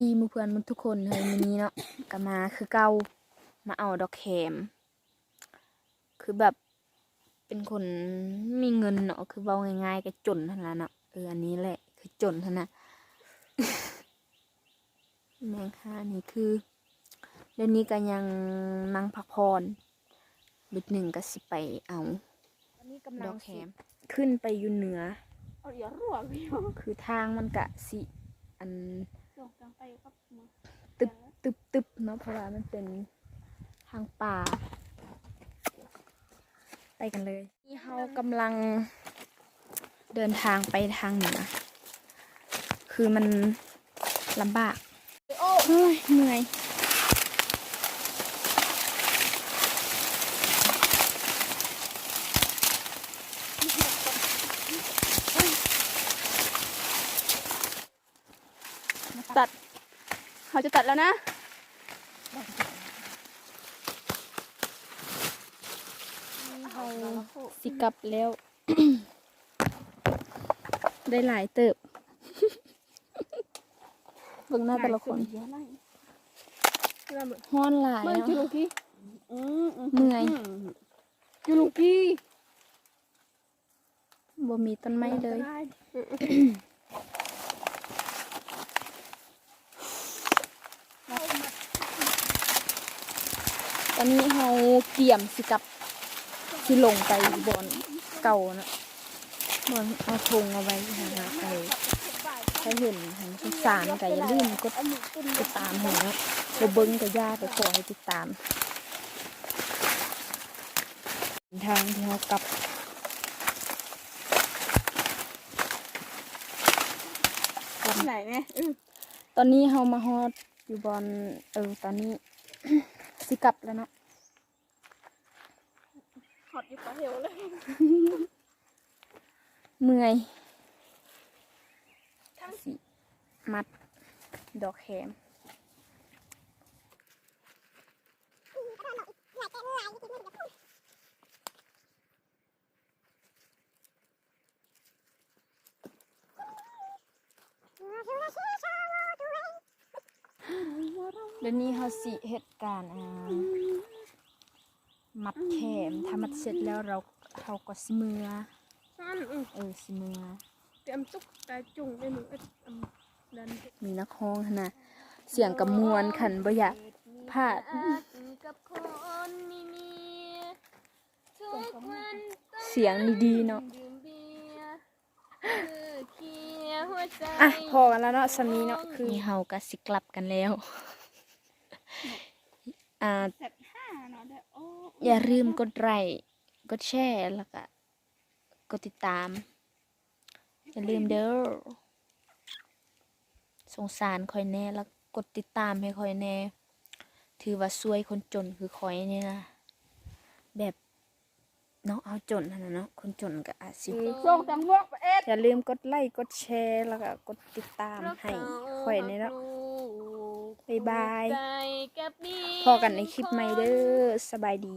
ດີໝູ່ເພື່ອນໝົດທຸກຄົນເລີຍ ມື້ນີ້ເນາະ ກໍມາຄືເກົ່າ ມາເອົາດອກແຄມ ຄືແບບເປັນຄົນມີເງິນເນາະ ຄືເວົ້າງ່າຍໆ ກໍຈົນຫັ້ນລະເນາະ ເອີ ອັນນີ້ແຫຼະຄືຈົນຫັ້ນນະ ແມ່ນຄ່ະ ອັນນີ້ຄື ດຽວນີ້ກໍຍັງນັ່ງພັກຜ່ອນ ບຶດໜຶ່ງກໍຊິໄປເອົາດອກແຄມ ຂຶ້ນໄປຢູ່ເໜືອ ຄືທາງມັນກະຊິ ອັນ ຕຶບໆໆ ເນາະ ເພາະວ່າມັນເປັນທາງປ່າ ໄປກັນເລີຍ ນີ້ເຮົາກຳລັງເດີນທາງໄປທາງເໜືອ ຄືມັນລຳບາກ ໂອ້ຍ ເມື່ອຍ ຕັດ ເຮົາຈະຕັດແລ້ວນະ ເຮົາຊິກັບແລ້ວ ໄດ້ຫຼາຍເຕີບ ເບິ່ງໜ້າແຕ່ລະຄົນ ຮ້ອນຫຼາຍເນາະ ເມື່ອຍ ບໍ່ມີຕົ້ນໄມ້ເລີຍ ຕອນນີ້ເຮົາກຽມຊິກັບ ຊິລົງໄປບ່ອນເກົ່າເນາະ ບ່ອນເອົາຖົງເອົາໄວ້ຫັ້ນນະ ໃຜເຫັນຫັ້ນສົງສານກໍຢ່າລືມກົດຕິດຕາມໃຫ້ເນາະ ບໍ່ເບິ່ງກໍຢ່າ ແຕ່ຂໍໃຫ້ຕິດຕາມ ເສັ້ນທາງທີ່ເຮົາກັບ ໄປແມ່ ຕອນນີ້ເຮົາມາຮອດຢູ່ບ່ອນ ເອີ ຕອນນີ້ຊິກັບແລ້ວເນາະ ຮອດຢູ່ປາເຫວແລ້ວ ເມື່ອຍ ຊິມັດດອກແຄມ ດຽວນີ້ເຮົາຊິເຮັດການ ອ່າ ມັດແຄມ ຖ້າມັດເສັດແລ້ວ ເຮົາ ເຮົາກໍຊິເມືອ ຊັ້ນ ອື ເອີ ຊິເມືອ ຕຽມຕຸກຕາຈຸງໄດ້ມື້ອືດ ອັນນັ້ນ ມີນັກຮ້ອງຫັ້ນນະ ສຽງກໍມ່ວນ ຄັນບໍ່ຢາກພາດ ສຽງດີໆເນາະ ອ່ະ ພໍກັນແລ້ວເນາະ ສ່ຳນີ້ເນາະ ຄືນີ້ເຮົາກໍຊິກັບກັນແລ້ວ ອ່າ ຢ່າລືມກົດໄລ້ ກົດແຊ ແລ້ວກໍ ກົດຕິດຕາມ ຢ່າລືມເດີ ສົງສານຂ້ອຍແດ່ ແລ້ວກົດຕິດຕາມໃຫ້ຂ້ອຍແດ່ ຖືວ່າຊ່ວຍຄົນຈົນຄືຂ້ອຍນີ້ນະ ແບບເນາະ ເຮົາຈົນຫັ້ນນະເນາະ ຄົນຈົນກໍອາດຊິ ຢ່າລືມກົດໄລ້ ກົດແຊ ແລ້ວກໍກົດຕິດຕາມໃຫ້ຂ້ອຍແດ່ເນາະ ບາຍບາຍ ພໍ້ກັນໃນຄລິບໃໝ່ເດີ ສະບາຍດີ.